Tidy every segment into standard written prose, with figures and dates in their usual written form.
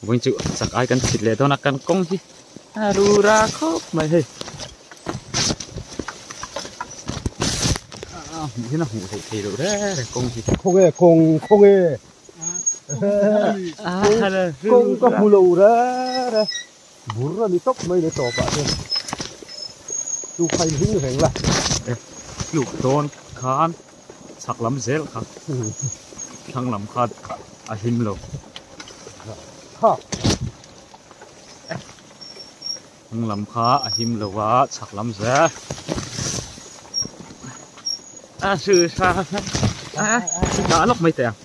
Vawiin chu chak ai kan chhit leh dawn a kan kawng hi a rura khawp mai hei a hmuh hian a hmuh theih thei loh reng reng kawng hi. Khawnge kawng khawnge kawng ka hmu lo reng reng bur a ni tawp mai le tawpah chuan chu kha in hring reng la. Tluk dawn khan chhak lam zel kha thlang lam kha a hlim lo. Thlang lam kha a him lo a chhak lam zel a hri hra a dah lawk mai teh ang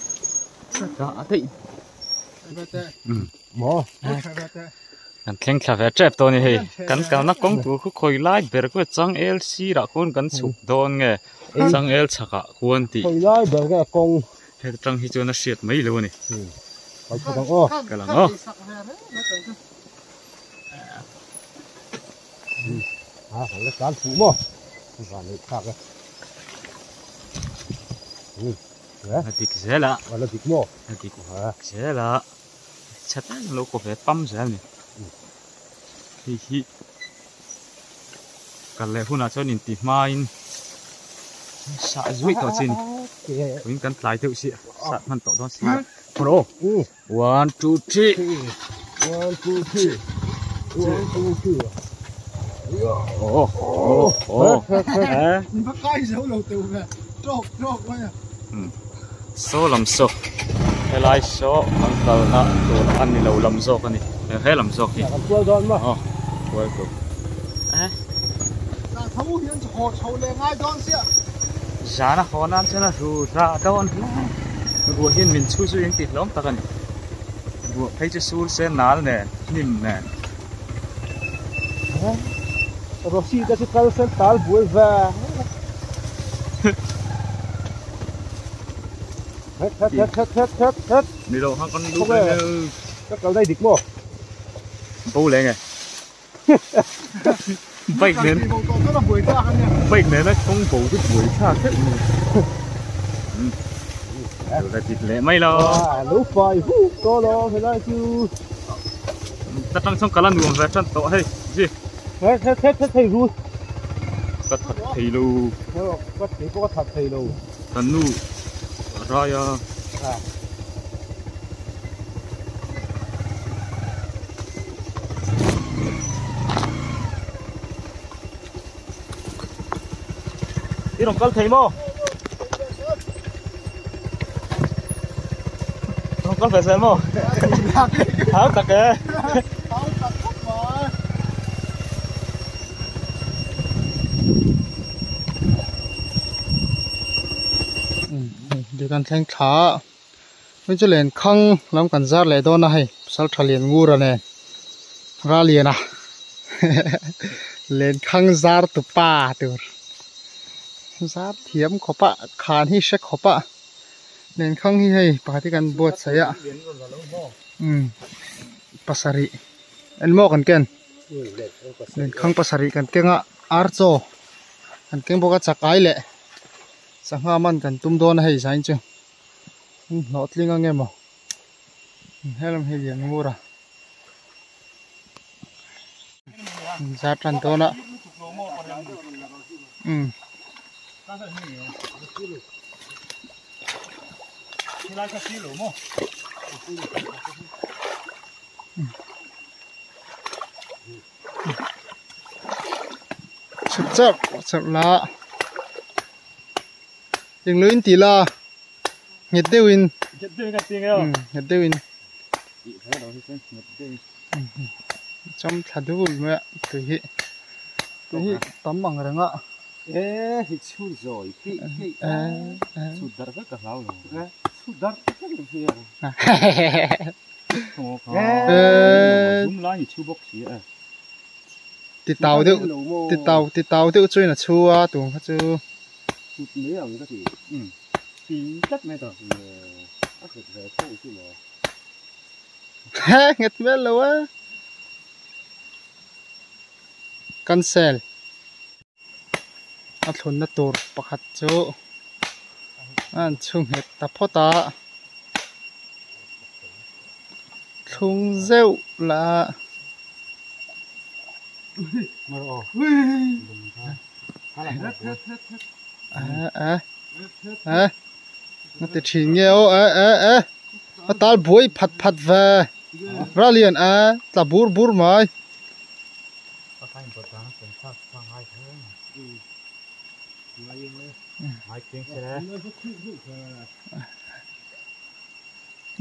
dah daih maw. Kan thleng thla ve tep tawh a ni hei kan kalna kawng tur khu khawi lai ber khaw changel sirah khuan kan chhuk dawn nge changel chhakah khuan tih khawi lai ber nge kawng heta tang hi chuan a hriat mai lo a ni kal chhak ang aw kal ang aw a kan la tlan fuh maw van neih thlak e a dik zel a a la dik maw a dik zel a. Chhe tak lo kaw ve pam zel a ni. Hei hi kal leh hunah chuan inti hmain sah zuih tawh chi a ni. Vawiin kan tlai deuh si a, sah hman tawh dawn si a. Bro, one two three. One two three. One two three. Oh, oh, oh. Saw lam saw helai saw an kalna tur a ni lo lam zawk a ni he lam zawk hi aw kual tur zan a haw nan chuan a ru rah dawn hle ruah hian min chhu zui ang tih hlawm tak a ni ruah phei chu sur se nal nen hnim nen. Rosy te chu kal sen tal buai ve. Het het het het het het het. Ni lo hang kan lu ve. Ka kal dai dik mo. Bo le nge. Bike nen. Bike nen a kawng bo chu buai thlak deuh mai. Lo dik leh mai lo. Lo fai huk tawh lo helai chu. Ta tang chuan kala nuam ve tan tawh hei ji. He he he he thei ru. Ka that thei lo. Ka thei pawh ka that thei lo. Kan nu Raya. I rawn kal thei maw? Rawn kal ve zel maw? Hau tak e. Hau tak khawp mai. Hei kan thleng thla a hei chu len khang lam kan zar leh dawn a hei pasal tha lian ngur a nen ral lian a len khang zar tu pa tur zar thiam khawp a khan hi hre khawp a len khang hi hei pakhat hi kan buatsaih a umm pasarih engmaw kan ken len khang pasarih kan keng a ar chaw kan keng bawk a chakai leh sangha man kan tum dawn a hei zain chu hnawh tling ang emaw helam hi lian ngur a zar tan dawn a umm. Chhuk chauh chauh la englo in tih la nghet deuhin nghet deuhin cham thla dul mai a tui hi tui hi tam ang reng a Ti tau deuh ti tau ti tau deuh chuan a chhu a tun kha chu. Chhut mai ang ka ti. Ti tlat mai ta. A nghet ve tho chu maw. He nghet hmel lo a. Cancel. A thlunna tur pakhat chu a an chhu nghet ta phawt a. chhung zeuh la a a a ti thin nge aw a a a a tal buai phat phat ve Ralian a tla bur bur mai.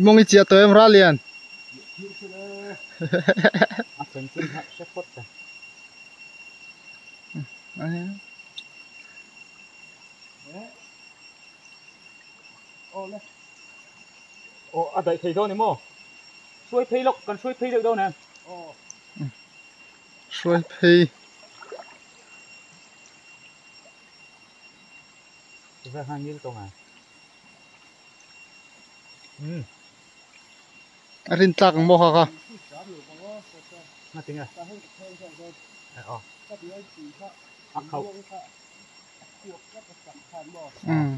Mong i chia tawh em Ralian? Aw a daih thei dawn emaw? Hruai phei lawk kan hruai phei deuh dawn em? Hruai phei. Ra hang ngil tawng a. Um. A rin tlak ang maw kha kha. Nga tinga. Aw. A khauh. Um.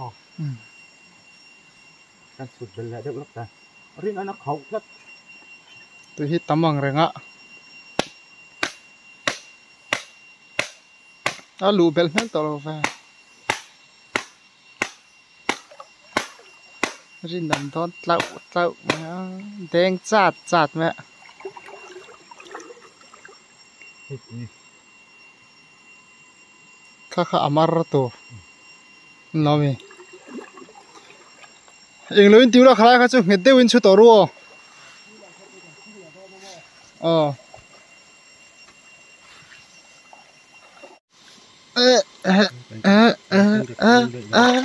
Aw. Kan chhut bel leh deuh lawk ta. Rin an a khauh tlat. Tui hi tam ang reng a. A luh belh hmel tawh lo ve. Rin an dawn tlauh tlauh mai a. Deng chat chat mai a. Kha kha a mar tur. An lo mi. Eng lo in tiu la khalai kha chu nghet deuh in chhu tawh ru aw. Aw. Eh eh eh eh eh eh.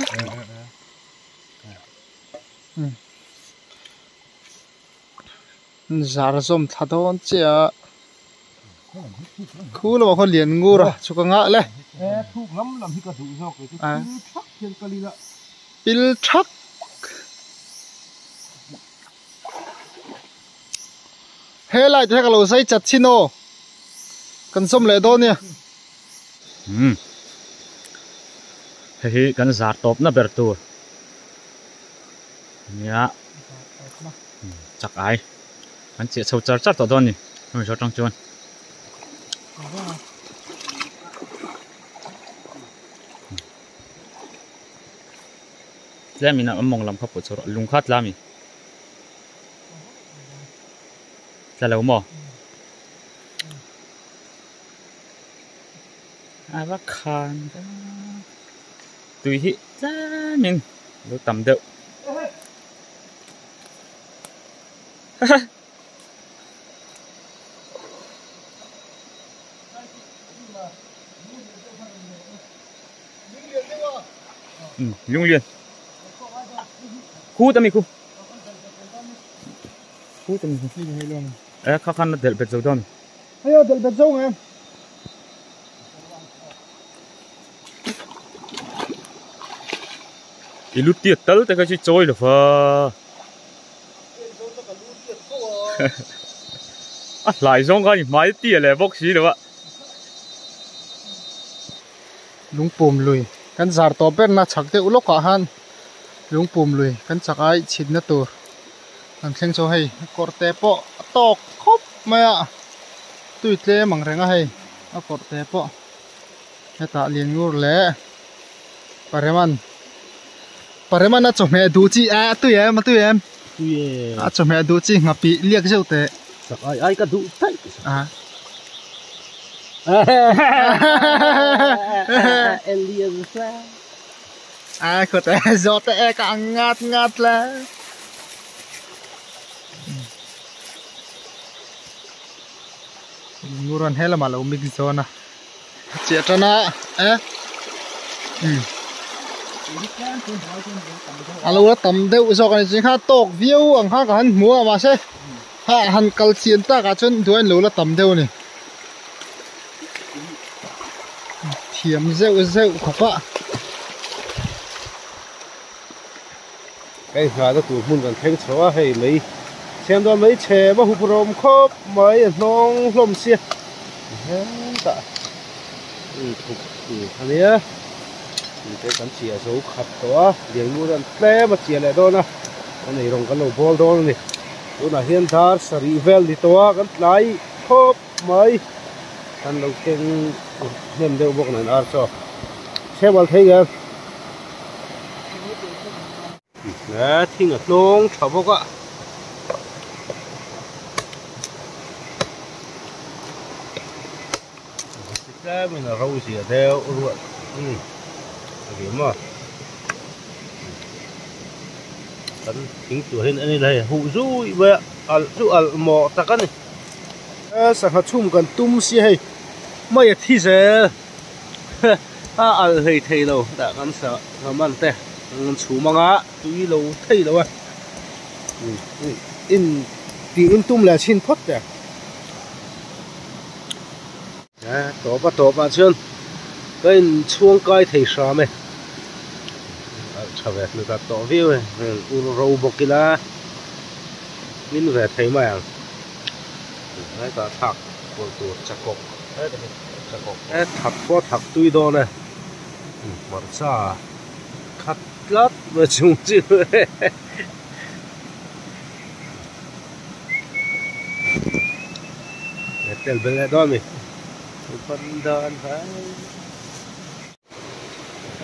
Zar zawm thla dawn chiah a. Khu lamah khuan lian ngur a chhuk a ngah le. Pil thak. He lai te hi ka lo zai chat chin aw. Kan zawm leh dawn nia. Umm. Hei hi kan zar tawpna ber tur. Nia. Chak ai. Kan chiah chho char char tawh dawn a ni. Hemi zawh atang chuan. Tlem in a mawng lam kha pawh chho rawh. Lung kha tla ami. Tla lo maw? A va khan tui hi tlem in lo tam deuh. Lunglian khu ta mi khu khu ta mi khu e kha khan na del bet zo dawn hei a del bet zo nge i lu tiat tal te kha chi chawi lo va a hlai zawng kha ni hmai tia leh bawk si lo a. Lungpum lui kan zar tawh ber na chhak deuh lawkah han lungpum lui kan chak ai chhitna tur kan thleng chu hei kawr te pawh a tawk khawp mai a tui tlem ang reng a hei a kawr te pawh hetah lianngur leh pareman pareman a chawhmeh duh chi a tui em a tui em a chawhmeh duh chi nghapih liak zeuh teh Sak ai ai ka duh daih a. Alien sa. Ai kho te zo te e ka ngat ngat le. Nguran helama lo mix zona. Chiah tana e. A lo la tam deuh zawk a ni chu kha tawk viau ang kha ka han hmu a mahse ha han kal chian tak ah chuan duain lo la tam deuh a ni thiam zeuh zeuh khawp a. Hei nghahna tur hmun kan thleng chho a hei mei chhem dawn mai chhem a hup rawm khawp mai a hnawng hlawm sia hetah thuk tur a nia. Tui te kan chiah zo khat tawh a, Lianmur an tlem a chiah leh dawn a, kan ei rawng kan lo bawl dawn a ni. Tunah hian dar sarih vel ni tawh a, kan tlai khawp mai. Kan lo keng hnem deuh bawk nen ar chaw chhebal thei ngem. He thing a tlawng tha bawk a. Tlemin a ro zia deuh ruah a ni maw kan thing tur hian en ila hei huh zui mai a alh chu alh mawh tak a ni sangha chhum kan tum sia hei mai a thi zel a alh hlei thei lo dah kan sangha man te an chhum anga tui lo thei lo a in tih in tum leh chhin phawt teh. Tawp a tawp ah chuan ka in chhuang kai thei hram e a tha ve hnu ta tawh viau e ur ro bawk ila min ve thei mai ang hetah thlak pawlh tur chakawk chakawk thak pawh thak tui dawn e hmarcha khat tlat mai chung chu. Tel bel leh dawn mi dan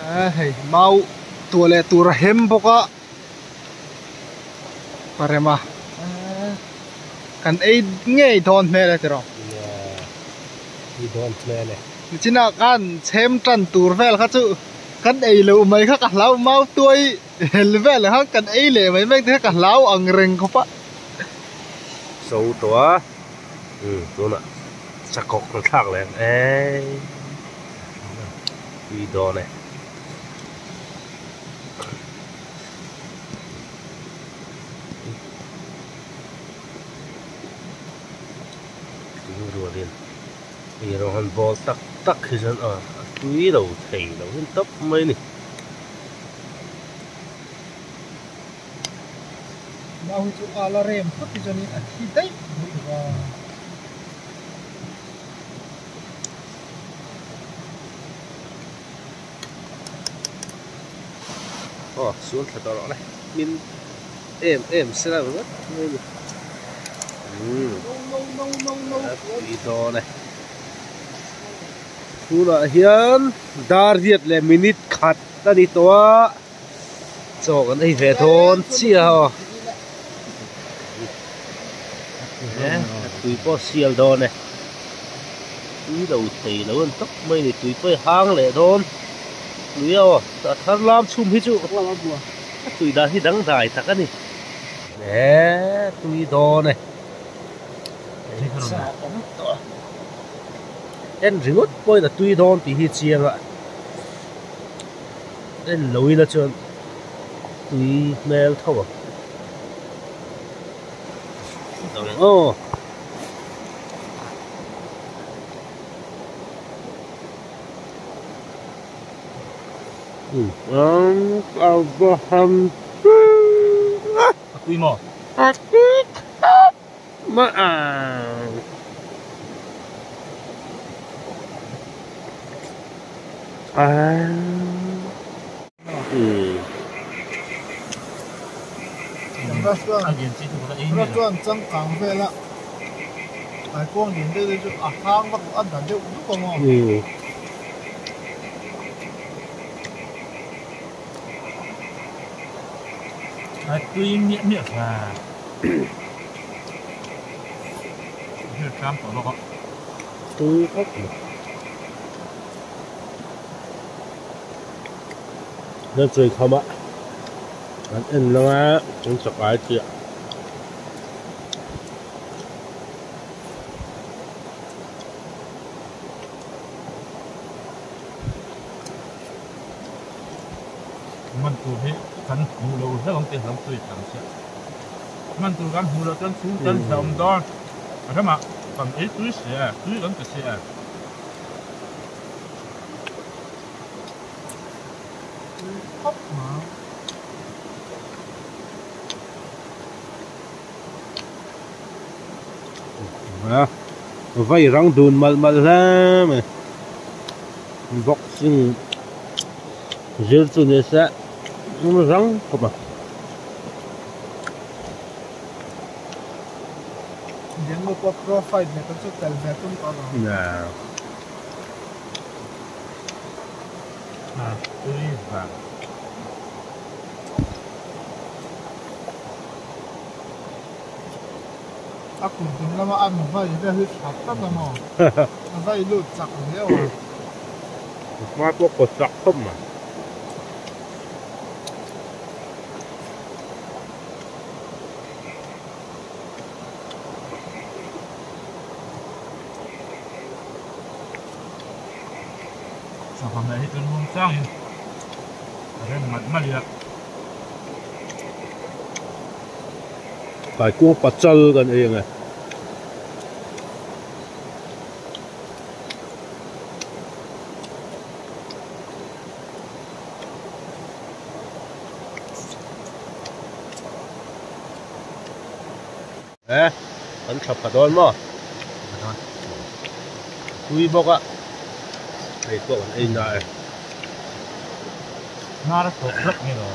hai hei mau tua leh tur a hem bawk a parema kan ei ngei dawn hmel e tiraw ei dawn hmel e nichina khan chhem tan tur vel kha chu kan ei loh mai kha ka hlau mau tuai Hel vel kha kan ei leh mai mai te kha ka hlau ang reng khawp a. So tawh a, umm tunah chakawk kan thlak leh ang e, tui dawn e. Tui rualin ei rawng han bawl tak tak hi chuan a tui lo thei lo hin tawp mai a ni. Mau hi chu a la rem phawt hi chuanin a thi daih mai lo va. Aw sual thla tawh rawh le min em em se la ringawt mai a ni. Umm a tui dawn e. Tunah hian dar riat leh minute khat a ni tawh a chaw kan ei ve dawn chiah a aw tui pawh sial dawn e tui lo thei lo an tawp mai a ni tui pawh i hang leh dawn tui a aw a thar lam chhum hi chu a tui dan hi dangdai tak a ni e tui dawn e. En ringawt pawhin a tui dawn tih hi chiang a en lo ila chuan tui hmel tho ang aw. A tui maw? A tui khawp mai ang. Restaurant changkang vela kaikuang lian deuh deuh chu a hang vak a da deuh dup ang aw. A tui miah miah kha. Hei tlang tawh bawk a. Tui khawp mai. Nan chawi kham a an en lang a an chakai chiah. Man tur hi kan hmu lo hlauh ang tih hlauh chu i tlang chiah. Man tur kan hmu loh chuan chhung kan hlauh dawn. A ramah kan ei tui si e, tui kan ti si e. Vai rang dun malh malh hle mai. Boxing. Zir chu ni se rang khawp a. Liannu pawh pro fight ve ta chu tel ve tum tawh lo. A kum tum lama an vai vel hi tha tak a maw? A vai lut chak viau a. Hma pawh kawt chak khawp mai. Sangha meh hi chuan muang changin a rem ngat ngat ila. Kaikuang pachal kan ei ang e. E kan tha pha dawn maw? Tui bawk a hei pawh kan ei na e. Hnar a thawk hlak nge lo.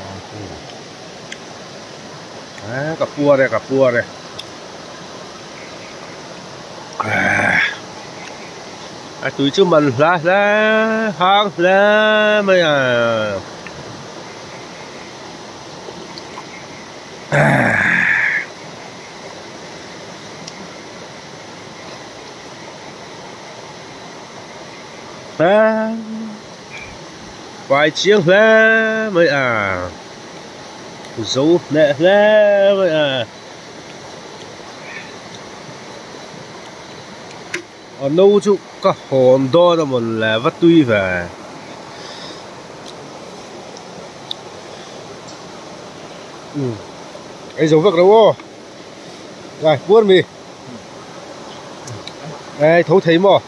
E ka puar e ka puar e. A tui chu man hla hle hang hle mai a. Pai chiang hle mai a zo hneh hle mai a a no chu ka hawn dawn a mawn le va tui ve. Ei zo vek lo aw Này buôn mì Đây thấu thấy mò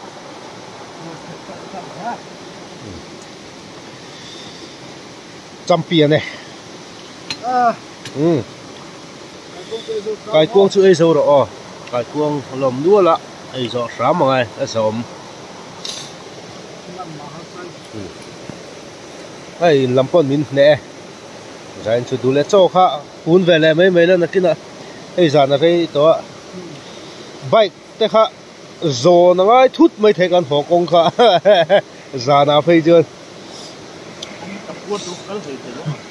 Champion này Ừ Cái cuông chú ấy dâu rồi Cái cuông lồng đua lạ Ấy dọ sám mà ngay Đã sớm Đây làm con mình nè Zain chu du leh chaw kha hun ve leh mai mai la nakinah hei zan a rei tawh a bike te kha zawn a ngai thut mai thei kan haw kawng kha zanah phei chuan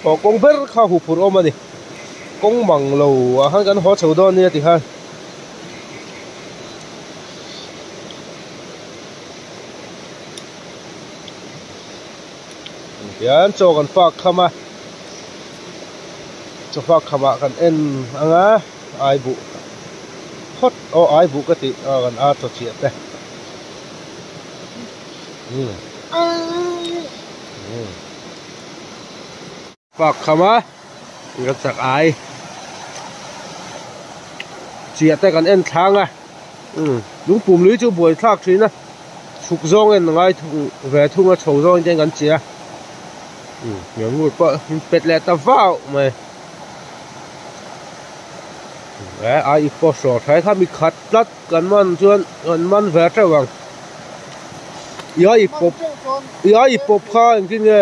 haw kawng ber kha huh phurh awm a ni kawng mang lo ah khan kan haw chho dawn nia ti khan. Hian chaw kan fak kham a chaw fak kham ah kan en ang a ai buh phawt aw ai buh ka tih a kan ar chaw chiah te umm fak kham a kan chak ai chiah te kan en thlang a umm lungpum lui chu buai thlak thin a. Chhuk zawng en ngai thung ve thung a chho zawng ten kan che a umm hmel ngur pawh in pet leh ta vau mai e a i pawh hrawh thlai kha mi khat tlat kan man chuan kan man ve teuh ang ia i pawp ia i pawp kha engtin nge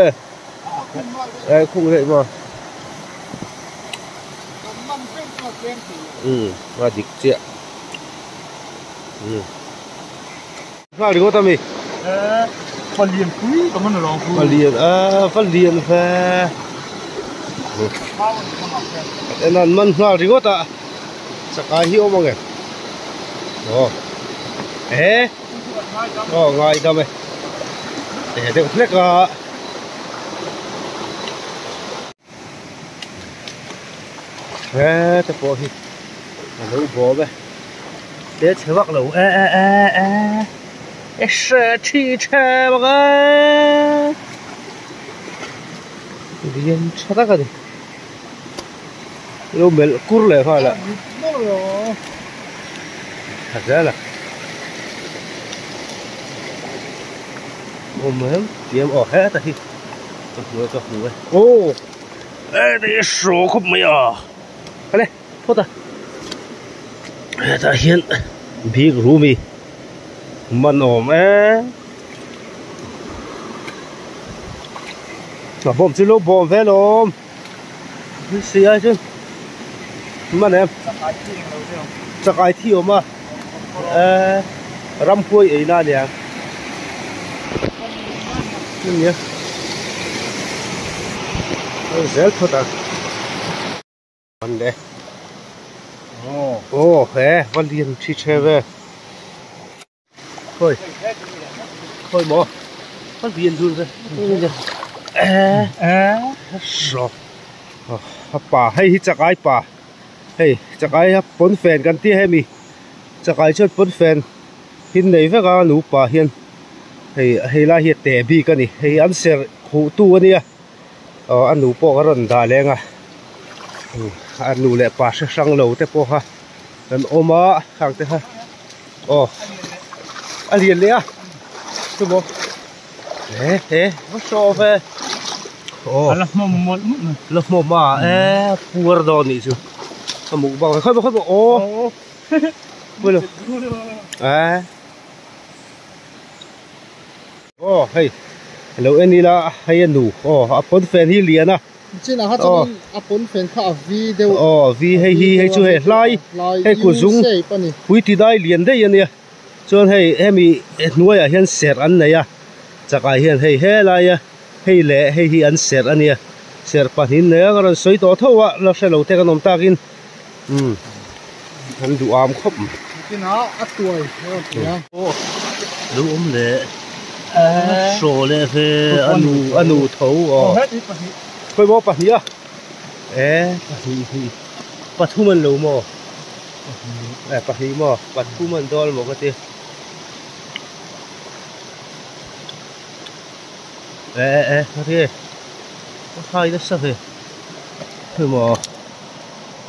e khung daih maw umm a dik chiah umm. Nghal ringawt a mi. Palian pui ka man alawm pu. Palian a palian ve. En an man nghal ringawt a. Chakai hi awm ang em? Aw. E. Aw ngai dam e. E deuh hlek a. He te pawh hi a lo bawm e te chhe vak lo e e e e e hre thi the bawk a lian tha tak a ni lo melh kur leh nghal a tha zel a awm em tiam aw heta hi. Ka hmu e ka hmu e aw hei hraw khawp mai a ale phawt a hetah hian bik rumi man awm e. A bawm chu lo bawm ve lawm si ai chuan man em chakai thi awm a eh ramhuai ei na ania ania zel phawt ang. An le. Aw he va lian thi the ve. Khoi. Khoi maw. Va lian dun ve. Eh. Eh. Ro. A pa hei hi chakai pa. Hei chakai a pawn fen kan tia hemi. Chakai chuan pawn fen hin nei vek a nupa hian hei hei lai hi a te bik a ni. Hei an serh khuh tu a nia. Aw a nu pawh ka rawn dah leng a a nu leh pa hre hrang lo te pawh kha an awm a khang te kha aw a lian leh a chumaw he he va hrawh ve aw a la hmawm mawlh mawlh mai la hmawm a e puar dawn nih chu a mukbang khawi maw khawi maw aw pawilo e Aw hei lo en ila hei a nu aw a pawnfen hi lian a chinah kha chuan a pawnfen kha a v deuh aw v hei hi hei chu hei hlai hei ku zung pui ti dai lian daih a nia chuan hei hemi hnuaiah hian serh an nei a chakah hian hei helaia hei leh hei hi an serh a nia serh pahnih nei a ka rawn sawi tawh tho a la hre lo te kan awm takin umm an duh am khawp mai. Kinah a tuai a rawn ti a. Aw lo awm leh hraw leh ve a nu a nu tho aw khawi maw pahnih a e pahnih hnih pathum an lo maw e pahnih maw pathum an dawl maw ka ti e e e ka ti ka khai nasa ve khawi maw.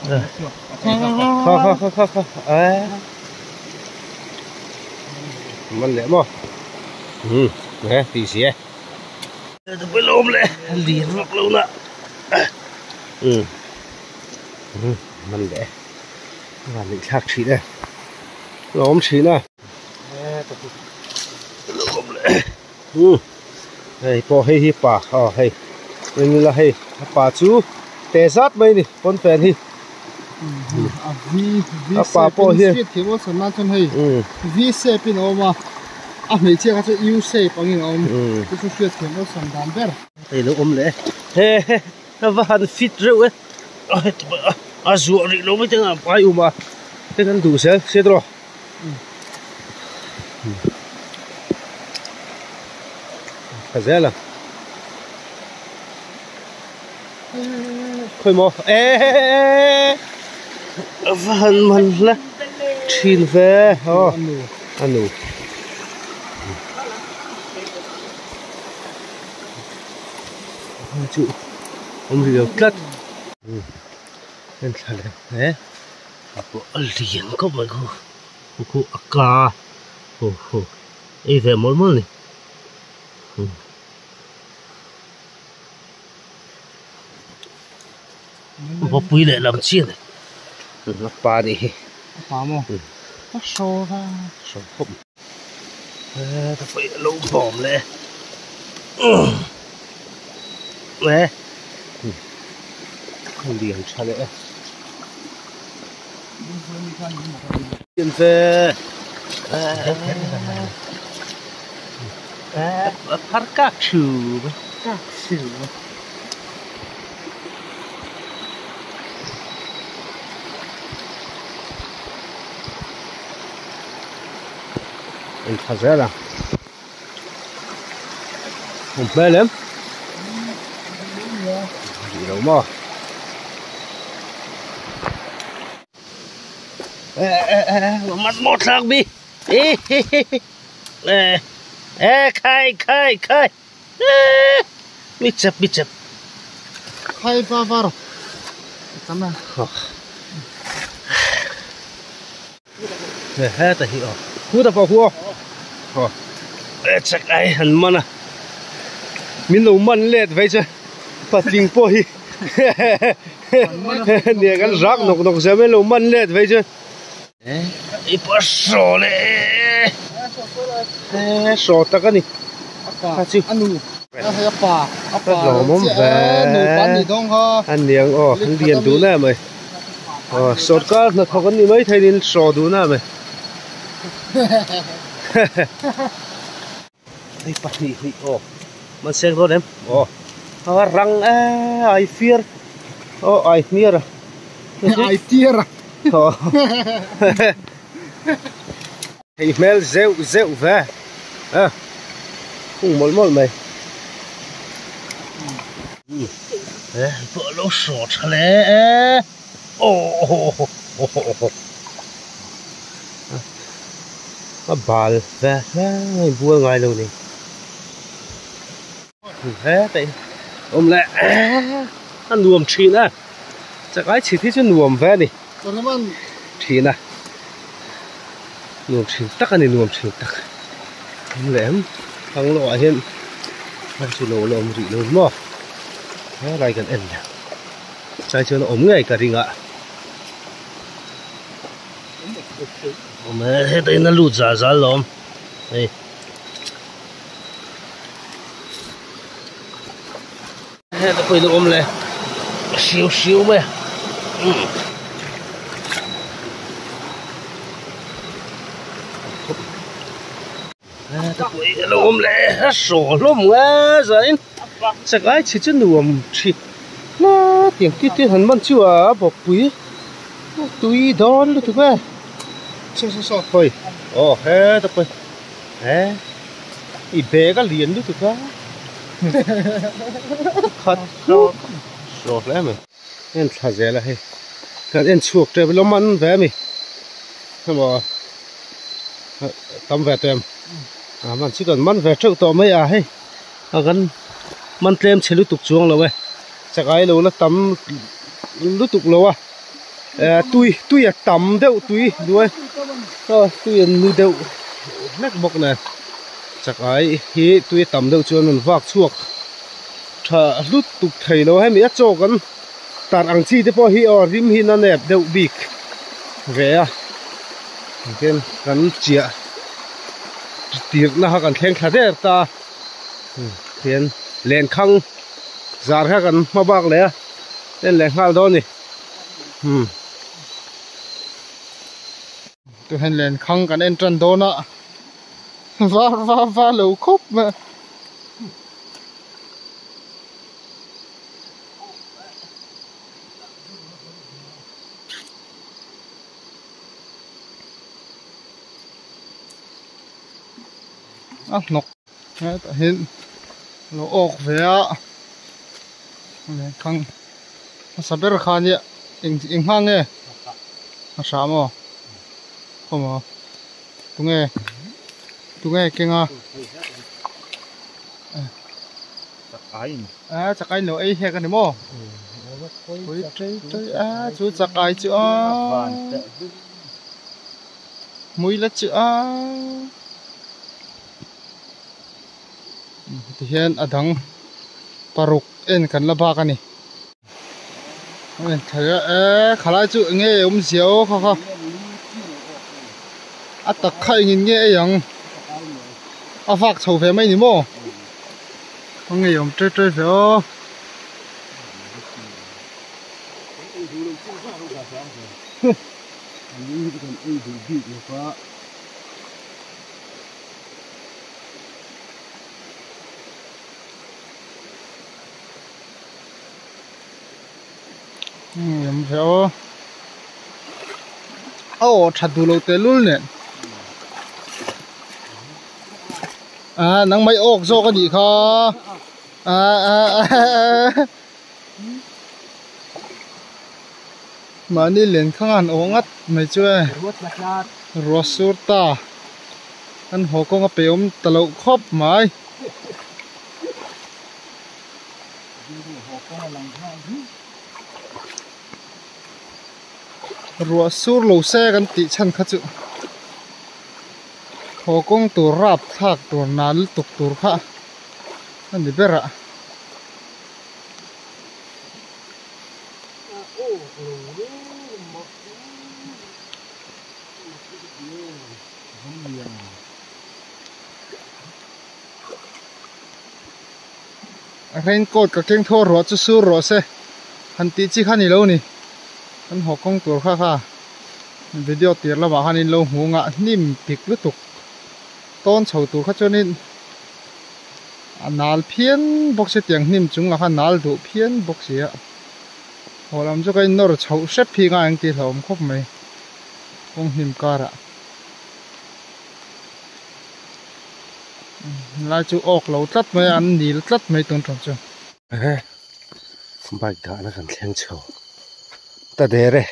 Kha kha kha kha kha eh man leh maw um he ti si e lawm leh lian vak lo na um um man leh van neih thlak thin e lawm thin a lawm leh um hei pawh hei hi pa aw hei eng ila hei a pa chu te zat mai a ni pawnfen hi a v v a pa pawh hian hriat thiam aw san nan chuan hei v shape in a awm a a hmeichhia kha chu u shape angin a awm chu chu hriat thiam aw san dan ber hei lo awm leh he he a va han fit reuh e a zuah rih lo mai te ang pai um a te kan duh zel hriat rawh. Tha zel a khawi maw eeeeee a va han man hle thin ve aw a nu chu awm rih lo tlat en thla leh hle. A pawh a lian khawp mai khu khu khu a ka hu hu ei ve mawlh mawlh a ni vawpui leh lam chian a ni a pa nih hi a pa maw a hraw a hraw khawp mai he ta pawh hi a lo bawm leh e lian tha leh e. Phar kak thu kak thu in tha zel a awm hmel em rih lo maw mat maw thlak bi e khai khai khai mi chep mi chep khai va var tam a He heta hi aw khu ta pawh khu aw aw e chak ai han man a min lo man let vei chu patling pawh hi nia kan rak nawk nawk zel mai lo man let vei chu i pawh a hraw leh e hraw tak a ni kha chu. Hei a pa a pa lawmawm ve nupa an nih dawn kha an niang aw an lian duh na mai aw sorkar hnathawk an ni mai thei in hraw duh na mai hei pahnih hnih aw man seng dawn em aw a rang e ai fiar aw ai hmiar a ai tiar a aw Thei hmel zeuh zeuh ve a hung mawlh mawlh mai e pawh lo hraw tha le e aw a bal ve hle mai bual ngai lo ni he teh awm leh a nuam thin a chakai chhit hi chu nuam ve a ni thin a nuam thin tak a ni nuam thin tak awm leh em thlang lawh ah hian a chu lo la awm rih lo maw helai kan en leh chai chuan a awm ngei ka ring a awm e heta in a lut zal zal lo awm hei. Heta pawhin a awm leh hriau hriau mai a heta pawhin a lo awm leh hraw hlawm nge zain chakai chhi chu nuam thin na tiang tit te han man chu a bawkpui tui dawn lutuk e hawi aw heta pawhin. He i bag a lian lutuk a khat hlawk hlawk hle mai en thla zel a hei kan en chhuak tep ilo man ve a mi emaw tam ve tawh em a man chu kan man ve teuh tawh mai a hei a kan man tlem chhe lutuk chuang lo e chakai lo la tam lutuk lo a tui tui a tam deuh tui duai tui an nu deuh hlek bawk nen chakai hi tui a tam deuh chuan an vak chhuak tha hlut tuk thei lo hemi a chaw kan tar ang chi te pawh hi aw rim hi na nep deuh bik ve a tin kan chiah tirhna kha kan thleng thla der ta tian lenkhang zar kha kan hma bak leh a en leh nghal dawn a ni umm. Tu hen len khang kan en tan dawn a var va va lo khawp mai a hnawk hetah hian lo awk ve a len khang hmasa ber kha nia eng eng hma nge a hram aw khawmaw tunge tunge kenga a chakai lo ei hek ani maw pui tei tei a chu chakai chu a mui la chu a tihian a dang paruk en kan la bak a ni e khalai chu eng nge awmzia aw kha kha a tak kha engin nge ei ang a vak chho ve mai ni maw a ngei awm tei tei ve aw. Em ve aw a aw tha duh lo teh lul nen a nangmah i awk zawk a nih kha a a a mahni len kha an awh ngat mai chu e ruah sur ta an haw kawng a pe awm ta loh khawp mai. Ruah sur lo se kan tih chhan kha chu haw kawng tur rap thlak tur nan lutuk tur kha a ni ber a. Raincoat ka keng thaw ruah chu sur rawh se han tih chi kha ni lo ni. Kan haw kawng tur kha kha video tir lamah khanin lo hmu ngah hnim pik lutuk tawn chho tur kha chuanin a nal phian bawk si tiang hnim chung lah kha nal duh phian bawk si a. Haw lam chu ka in nawr chhoh hrep hi ngai ang tih hlauhawm khawp mai kawng hnim karah. Lai chu awk lo tlat mai a an nil tlat mai tun ṭawm chu. Ehe bike dahna kan thleng chho ta der e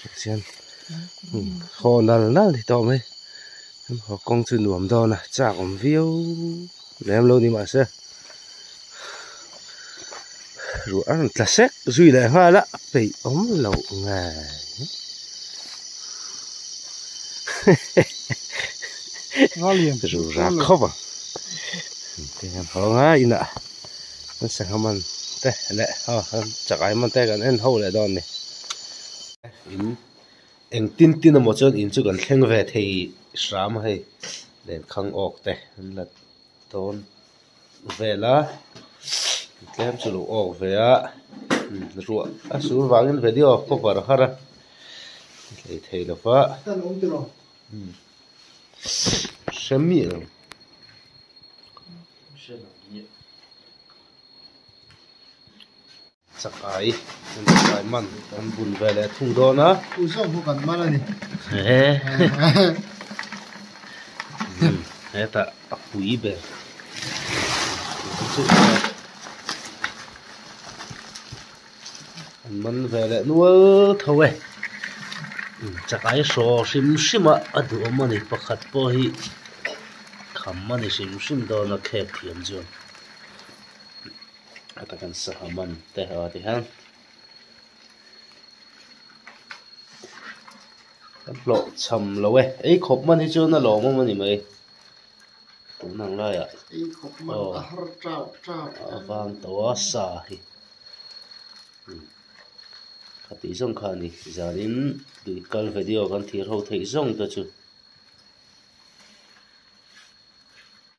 tichuan haw nal nal ni tawh mai haw kawng chu nuam dawn a chak awm viau lem lo ni mahse ruah a rawn tla sek zui leh nghal a peih awm loh ngei. Rura khawp ang te kan haw ang a inah kan sangha man te leh aw kan chakai man te kan en ho leh dawn a ni in eng tin tin emaw chuan in chu kan thleng ve thei hram a hei lenkhang awk te an la dawn vel a tlem chu lo awk ve a ruah a sur vangin video cover har a hlei thei lo va hre miah lo. Chakai chakai man kan bun ve leh thung dawn a. U zawk pawh kan man a ni. Hetah a pui ber an man ve leh nual tho e. Chakai hraw hrim hrim a a duhawm a ni pakhat pawh hi kham a ni hrim hrim dawn a khek thiam chuan. Heta kan sangha man te a ti hian kan hlawh cham lo e ei khawp man hi chuan a lawmawm a ni mai tun ang laiah aw a vang tawh a sa hi khatih zawng kha a ni zanin tui kal video kan thir ho theih zawng te chu.